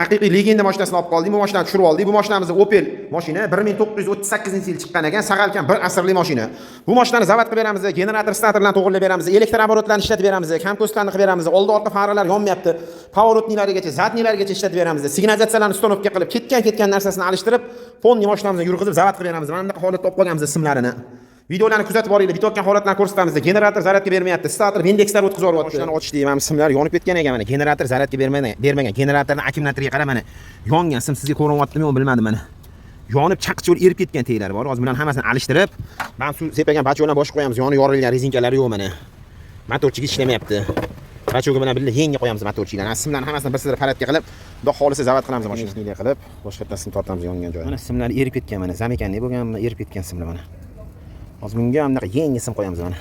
Haqiqiy legenda mashinasini olib qoldik. Bu mashinani tushirib oldik. Bu mashinamiz Opel mashina, 1938-yil chiqqan ekan, sag'alkan bir asrli mashina. Bu mashinani zavod qilib beramiz, generator starterlarni to'g'irlab beramiz, elektr оборот larni ishlatib beramiz, kamkostlarni qilib beramiz, oldi orqa faralar yonmayapti, поворотник larigacha, задний larigacha ishlatib beramiz, signalizatsiyalarni установка qilib, ketgan-ketgan narsasini alishtirib, полный mashinamizni yurg'izib zavod qilib beramiz. Mana bunaqa holatda olib qolganmiz simlarini. Videolarni kuzatib boringlar, bitayotgan holatlarni ko'rsatamiz. Generator zaryadga bermayapti, starter Windows o'tkazib yuboryapti. Mashinani ochdik, mana simlar yonib ketgan ekan mana. Generator zaryadga bermagan. Generatorni akkumulyatoriga qara, mana. Yongan sim sizga ko'rinyaptimi, yo'q, bilmadim mana. Yonib chaqich bo'lib erib ketgan teglari bor. Hozir bularni hammasini alishtirib, mana suv sepagan бачок larni boshqa qo'yamiz. Yoni yorilgan rezinkalari yo'q mana. Motorchigi ishlamayapti. Бачок i bilan birga yangi qo'yamiz motorchilarni. Simlarni hammasini bir sizlar paradga qilib, xudo xohlasa zavod qilamiz mashinani qilib, boshqatdan sim tortamiz yongan joyini. Mana simlar erib ketgan mana. Замыкание bo'lgan, erib ketgan simlar mana. Hozir bunga bunaqa yangi sim qo'yamiz mana.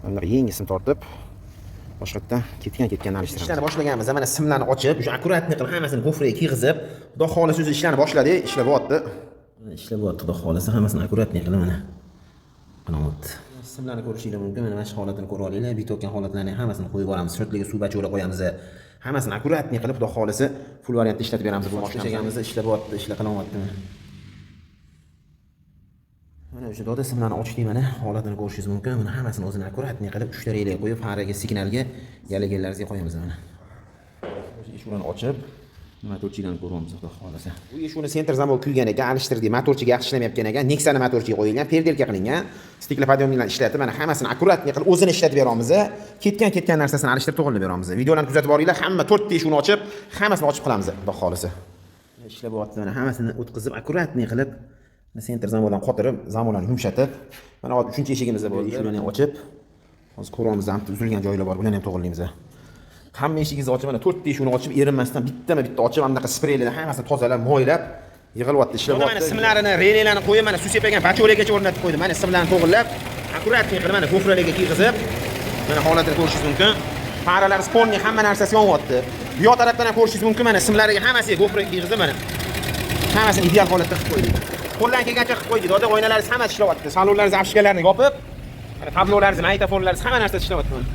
Bunaqa yangi sim tortib, boshqatdan ketgan-ketganni alishtiramiz. Ishlarni boshlaganmiz, mana simlarni ochib, o'sha аккуратный qilib hammasini гофра ga kiyg'izib, xudo xohlasa o'zi ishlarni boshladik, ishlayapti. Ishlayapti, xudo xohlasa hammasini аккуратный qilib mana. Qilyapti. Simlarni ko'rishinglar mumkin, mana shu holatini ko'rib olinglar, bitayotgan holatlarni hammasini qo'yib yuboramiz. Shotliga suv бачок lar qo'yamiz. Hammasini аккуратный qilib, xudo xohlasa full variantda ishlatib beramiz bu mashinani. Ishlayapti, ishlar qilyapti. Mana o'sha doda simlarni ochdik, mana holatini ko'rishingiz mumkin. Mana hammasini o'zini аккуратный qilib uchta relay qo'yib, faraga, signalga, galogenlaringizga qo'yamiz mana. O'sha eshiklarni ochib, motorchilarni ko'ryapmiz, xudo xohlasa. Bu eshikni центр замок kuygan ekan, alishtirdik. Motorchiga yaxshi ishlamayotgan ekan. Nexani motorchiga qo'yilgan, переделка qilingan. Стеклоподъёмник larni ishlatib, mana hammasini аккуратный qilib o'zini ishlatib beramiz. Ketgan-ketgan narsasini alishtirib to'g'irlab beramiz. Videolarni kuzatib boringlar, hamma to'rtta eshikni ochib, hammasini ochib qilamiz, xudo xohlasa. Ishlayapti, mana hammasini o'tkazib, аккуратный qilib центр замок dan qotirib, замок larni yumshatib, mana hozir uchinchi eshigimiz bo'ldi. Eshiklarni ochib, hozir ko'ryapmiz, ham uzilgan joylar bor, bularni ham to'g'irlaymiz. Hamma eshigingizni ochib, mana to'rtta eshikni ochib, erinmasdan bittama bitta ochib, mana bunaqa spreylarni hammasini tozalab, moylab, yig'ilyapti, ishlayapti. Mana simlarini, releylarni qo'yib, mana suv sepagan бачок largacha o'rnatib qo'ydim. Mana simlarni to'g'irlab, аккуратный qilib, mana гофра larga kiyg'izib, mana holatini ko'rishingiz mumkin. Faralar полный, hamma narsasi yonyapti. Bu yoq tarafdan ham ko'rishingiz mumkin, mana simlariga hammasiga гофра kiyg'izib, mana hammasini ideal holatda qilib qo'ydik. Qo'ldan kelgancha qilib qo'ydik. Doda, oynalaringiz hammasi ishlayapti. Salonlaringiz обшивка larini yopib, mana tablolaringiz, magnitofonlaringiz, hamma narsasi ishlayapti mana.